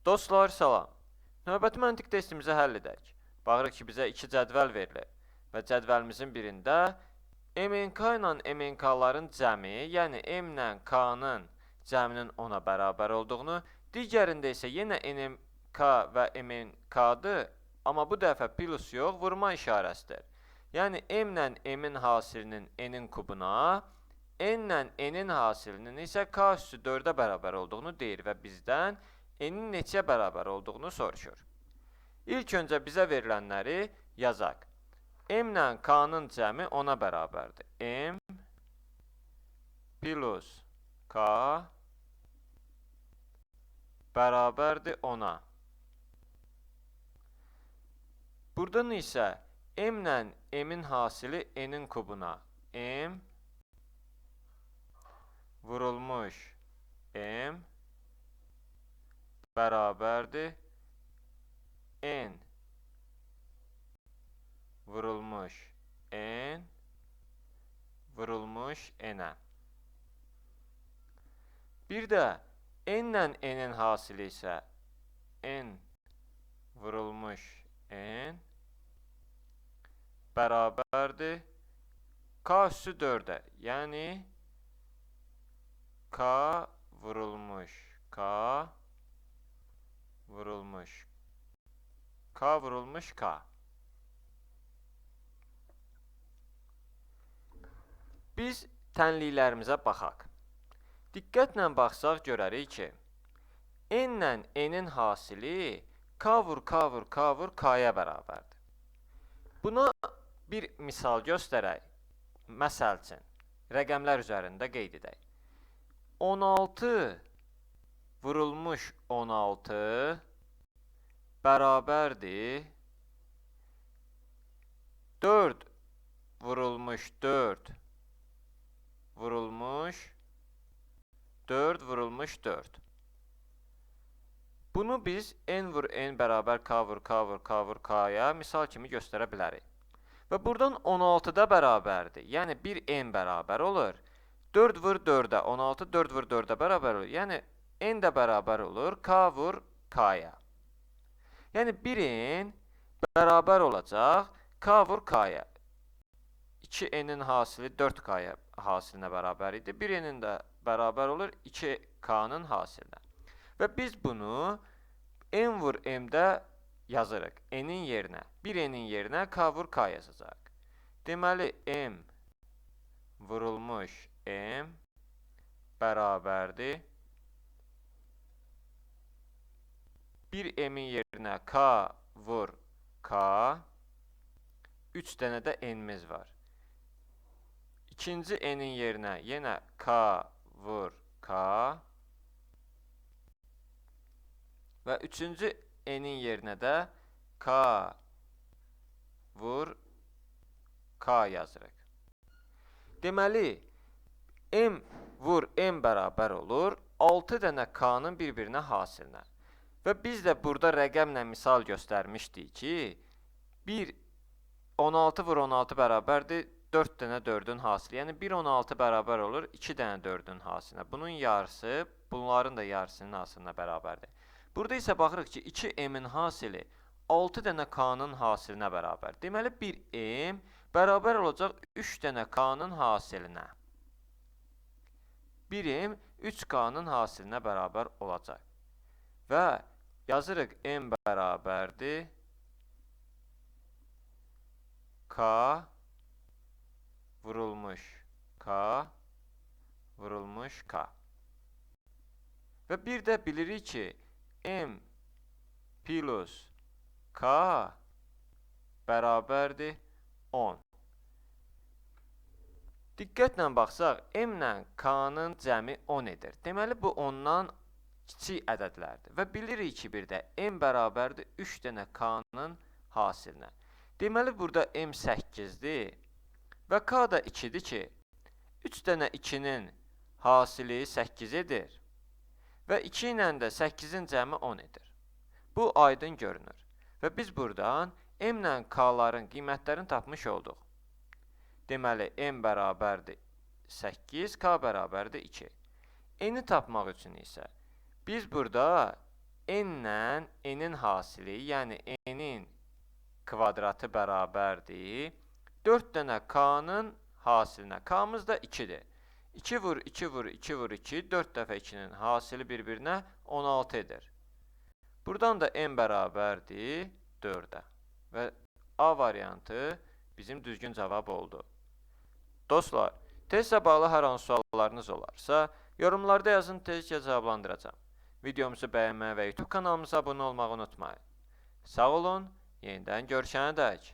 Dostlar, salam. Növbəti məntiq testimizi həll edək. Baxırıq ki, bizə iki cədvəl verilir və cədvəlimizin birində MNK ilə MNK-ların cəmi, yəni M ilə K-nın cəminin 10-a bərabər olduğunu, digərində isə yenə NMK və MNK-dır, amma bu dəfə plus yox, vurma işarəsidir. Yəni M ilə M-in hasilinin N-in kubuna, N ilə N-in hasilinin isə K üssü 4-ə bərabər olduğunu deyir və bizdən N-in neçəyə bərabər olduğunu soruşur. İlk öncə bizə verilənləri yazaq. M ilə K-nın cəmi 10-a bərabərdir. M plus K bərabərdir 10-a. Buradan isə M ilə M-in hasili N-in kubuna. M vurulmuş M bərabərdir N vurulmuş N vurulmuş N-ə. Bir də N ilə N-in hasili isə N vurulmuş N bərabərdir K üssü 4-ə, yəni K vurulmuş K vurulmuş K vurulmuş K. Biz tənliklərimizə baxaq. Diqqətlə baxsaq görərik ki, N ilə N-in hasili K vur K vur K vur K-ya bərabərdir. Buna bir misal göstərək. Məsəl üçün, rəqəmlər üzərində qeyd edək. 16 vurulmuş 16 bərabərdir 4 vurulmuş 4 vurulmuş 4 vurulmuş 4. Bunu biz n vur n bərabər k vur k vur k vur k-ya misal kimi göstərə bilərik. Və buradan 16-da bərabərdir. Yəni 1n bərabər olur. 4 vur 4-ə, 16 4 vur 4-ə bərabər olur. Yəni n də bərabər olur k vur k-ya. Yəni 1n bərabər olacaq k vur k-ya. 2n-in hasili 4k-ya hasilinə bərabər idi. 1n-in də bərabər olur 2k-nın hasilinə. Və biz bunu n vur m-də yazırıq. N-in yerinə, 1n-in yerinə k vur k yazacaq. Deməli, m vurulmuş m bərabərdir 1m-in yerinə k vur k, 3 dənə də n-imiz var. İkinci n-in yerinə yenə k vur k və üçüncü n-in yerinə də k vur k yazırıq. Deməli, m vur m bərabər olur 6 dənə k-nın bir-birinə hasilinə. Və biz də burada rəqəmlə misal göstərmişdik ki, 1 16 vur 16 bərabərdir 4 dənə 4-ün hasili. Yəni 1 16 bərabər olur 2 dənə 4-ün hasilinə. Bunun yarısı bunların da yarısının hasilinə bərabərdir. Burada isə baxırıq ki, 2m-in hasili 6 dənə k-nın hasilinə bərabər. Deməli 1m bərabər olacaq 3 dənə k-nın hasilinə. 1m 3k-nın hasilinə bərabər olacaq. Və yazırıq m bərabərdir k vurulmuş k vurulmuş k. Və bir də bilirik ki, m plus k bərabərdir 10. Diqqətlə baxsaq, m ilə k-nın cəmi 10 edir. Deməli, bu 10-dan kiçik ədədlərdir. Və bilirik ki, bir də m bərabərdir 3 dənə k-nın hasilinə. Deməli, burada m 8-dir və k da 2-dir ki, 3 dənə 2-nin hasili 8 edir və 2 ilə də 8-in cəmi 10 edir. Bu aydın görünür və biz buradan m ilə k-ların qiymətlərini tapmış olduq. Deməli, m bərabərdir 8, k bərabərdir 2. N-i tapmaq üçün isə biz burada N-lə N-in hasili, yəni N-in kvadratı bərabərdir 4 dənə K-nın hasilinə. K-mız da 2-dir. 2 vur 2 vur 2 vur 2, 4 dəfə 2-nin hasili bir-birinə 16 edir. Buradan da n bərabərdir 4-ə. Və A variantı bizim düzgün cavab oldu. Dostlar, testlə bağlı hər hansı suallarınız olarsa, yorumlarda yazın, tezcə cavablandıracağam. Videomuzu bəyənməyi və YouTube kanalımıza abunə olmağı unutmayın. Sağ olun, yenidən görüşənə dək.